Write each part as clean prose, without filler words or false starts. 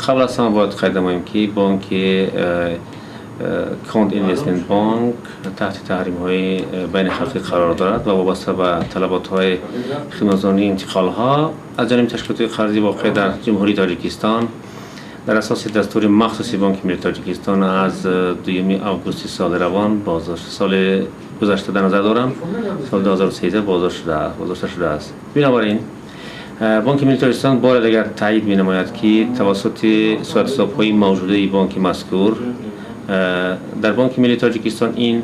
Қабл аз ҳама бояд қайд намоем, ки бонки Кант Инвестмент Банк таҳти таҳримҳои байналхалқӣ қарор дорад ва вобаста ба талаботҳои хидматрасонии интиқолҳо аз ҷониби ташкилотҳои қарзӣ воқеъ дар Ҷумҳурии Тоҷикистон дар асоси дастури махсуси Бонки Миллии Тоҷикистон аз 2 августи соли равон боздошт, соли гузашта дар назар дорам, соли 2013 боздошта шудааст. Бинобар ин Бонки Миллии Тоҷикистон бори дигар таъйид менамояд, ки тавассути суратҳисобҳои мавҷудаи бонки мазкур дар Бонки Миллии Тоҷикистон ин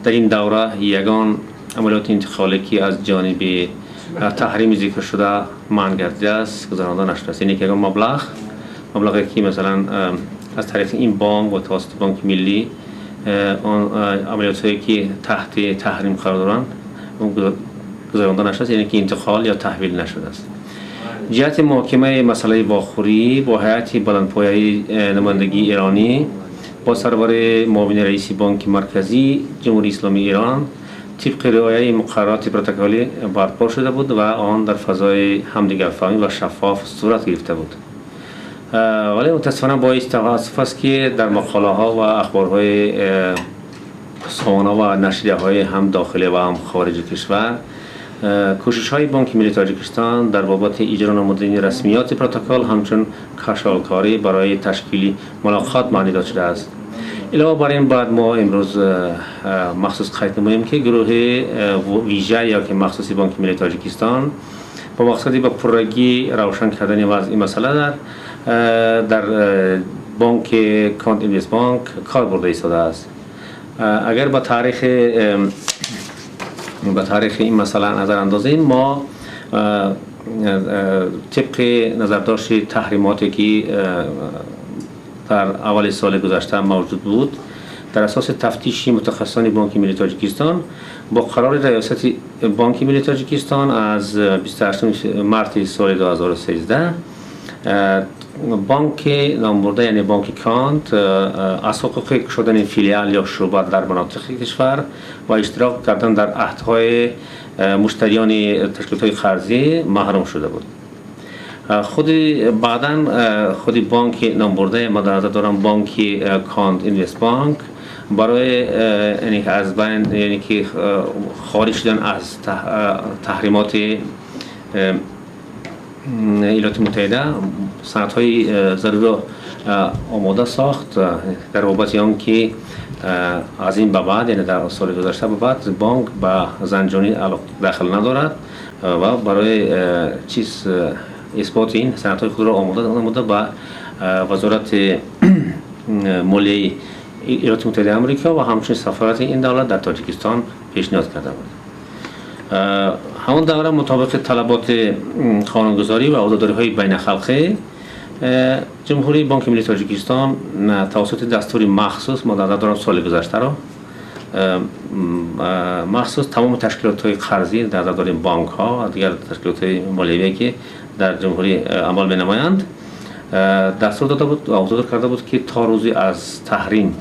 дар ин давра ягон амалиёти интиқоле, ки аз ҷониби таҳрими зикршуда манъ гардидааст, гузаронда нашудааст. Яъне ки ягон маблағе, ки масалан аз тариқи ин бонк ва тавассути Бонки Миллӣ он амалиётҳое, ки таҳти таҳрим қарор доранд, гузаронда нашудааст, яъне ки интиқол ё таҳвил нашудааст. Ҷиҳати муҳокимаи масъалаи вохӯрӣ бо ҳайати баландпояи намояндагии эронӣ бо сарвари муовини раиси Бонки Марказии Ҷумҳурии Исломии Эрон тибқи риояи муқаррароти протоколӣ барпо шуда буд ва он дар фазои ҳамдигарфаҳмӣ ва шаффоф сурат гирифта буд. Вале мутаассифона боиси таассуф аст, ки дар мақолаҳо ва ахборҳои сомона ва нашрияҳои ҳам дохилӣ ва ҳам хориҷи кишвар кӯшишҳои Бонки Миллии Тоҷикистон дар бобати иҷро намудани расмиёти протокол ҳамчун кашолкорӣ барои ташкили мулоқот маънӣ дод шудааст. Илова бар ин, бояд мо имрӯз махсус қайд намоем, ки гурӯҳи вижа ё ки махсуси Бонки Миллии Тоҷикистон бо мақсади ба пуррагӣ равшан кардани вазъи масъала дар бонки Кант Инвест Банк кор бурда истодааст. Агар ба таърихи ин масъала назар андозем, мо тибқи назардошти таҳримоте, ки дар аввали соли гузашта мавҷуд буд, дар асоси тафтиши мутахассисони Бонки Миллии Тоҷикистон бо қарори раёсати Бонки Миллии Тоҷикистон аз 28 марти соли 2013 бонки номбурда, яъне бонки Кант, аз ҳуқуқи кушодани филиал ё шӯъба дар манотиқи кишвар ва иштирок кардан дар аҳдҳои муштариёни ташкилотҳои қарзӣ маҳрум шуда буд. Худи баъдан худи бонки номбурда, ма дар назар дорам бонки Кант Инвест Банк, барои яъне аз байн, яъне ки хориҷ шудан аз таҳримоти Иёлоти Муттаҳида санадҳои заруриро омода сохт дар бобати он ки аз ин ба баъд, яъне дар соли гузашта ба баъд, бонк ба Занҷонӣ дахл надорад ва барои чиз исботи ин санадҳои худро омода намуда ба Вазорати молияи Иёлоти Муттаҳидаи Амрико ва ҳамчунин сафорати ин давлат дар Тоҷикистон пешниҳод карда буд. Ҳамон давра мутобиқи талаботи қонунгузорӣ ва ӯҳдадориҳои байналхалқӣ Ҷумҳурии Бонки Миллии Тоҷикистон тавассути дастури махсус, мо дар назар дорам соли гузаштаро, махсус тамоми ташкилотҳои қарзӣ, дар назар дорем бонкҳо ва дигар ташкилотҳои молиявие, ки дар ҷумҳурӣ амал менамоянд, дастур дода буд ва ӯҳдадор карда буд, ки то рӯзи аз таҳрим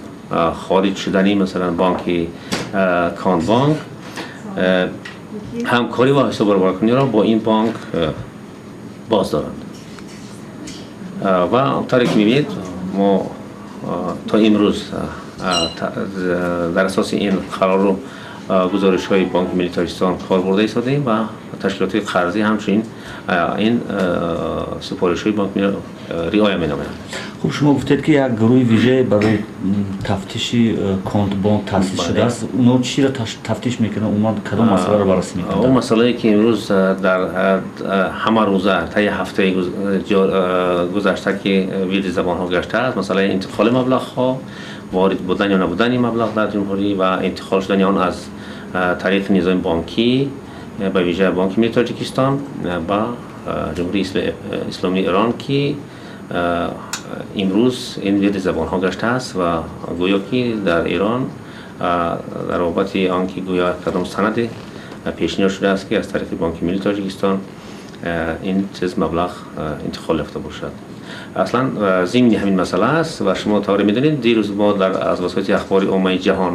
хориҷ шудани масалан бонки Кант Банк ҳамкорӣ ва ҳисоббаробаркуниро бо ин бонк боз доранд. Ва тавре ки мебинед, мо то имрӯз дар асоси ин қарору гузоришҳои Бонки Миллии Тоҷикистон кор бурда истодаем ва ташкилотҳои қарзӣ ҳамчунин ин супоришҳои Бонки Миллиро риоя менамоянд. Хуб, шумо гуфтед, ки як гурӯҳи вижае барои тафтиши Контбонк таъсис шудааст. Онҳо чиро тафтиш мекунанд? Умуман кадом масъаларо баррасӣ мекунанд? Он масъалае, ки имрӯз дар ҳама рӯза таи ҳафтаи гузашта, ки вирди забонҳо гаштааст, масъалаи интиқоли маблағҳо, ворид будан ё набудани маблағ дар ҷумҳурӣ ва интиқол шудани он аз тариқи низоми бонкӣ, ба вижа Бонки Миллии Тоҷикистон, ба Ҷумҳурии Исломии Эрон, ки имрӯз ин вирди забонҳо гаштааст ва гӯё ки дар Эрон дар бобати он ки гӯё кадом санаде пешниҳод шудааст, ки аз тариқи Бонки Миллии Тоҷикистон ин чиз маблағ интиқол ёфта бошад. Аслан зимни ҳамин масъала аст. Ва шумо тавре медонед, дирӯз мо дар аз васоити ахбори оммаи ҷаҳон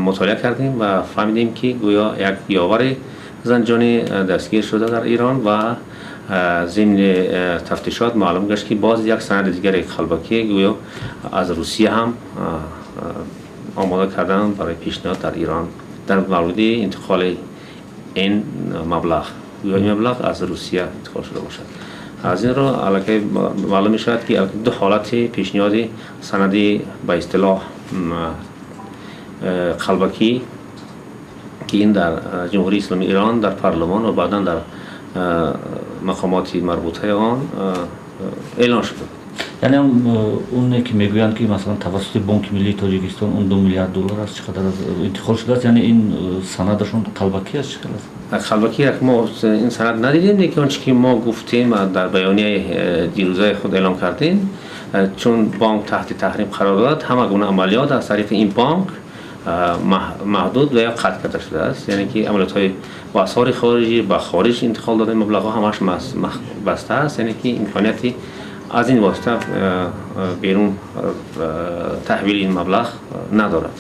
мутолиа кардем ва фаҳмидем, ки гӯё як ёвари Занҷонӣ дастгир шуда дар Эрон ва Зимни тафтишот маълум гашт, ки боз як санади дигари қалбакӣ гӯё аз Русия ҳам омода карданд барои пешниҳод дар Ирон дар мавриди интиқоли ин маблағ. Гӯё ин маблағ аз Русия интиқол шуда бошад. Аз ин рӯ аллакай маълум мешавад, ки ду ҳолати пешниҳоди санади ба истилоҳ қалбакӣ, ки ин дар Ҷумҳурии Исломии Ирон дар парлумон ва баъдан дар мақомоти марбутаи он эълон шуда. Яъне оне ки мегӯянд, ки масалан тавассути Бонки миллии Тоҷикистон он 2 миллиард доллар аст, чӣ қадар интиқол шудааст, яъне ин санадашон қалбакӣ аст, чӣ хел аст? Қалбакӣ мо ин санад надидем, лекин он чи ки мо гуфтем, дар баёнияи дирӯзаи худ эълон кардем, чун бонк таҳти таҳрим қарор дорад, ҳама гуна амалиёт аз тариқи ин бонк маҳдуд ва ё қатъ карда шудааст. Яъне ки амалиётҳои бо асъори хориҷӣ, ба хориҷ интиқол додани маблағҳо, ҳамаш баста аст. Яъне ки имконияти аз ин восита берун таҳвили ин маблағ надорад.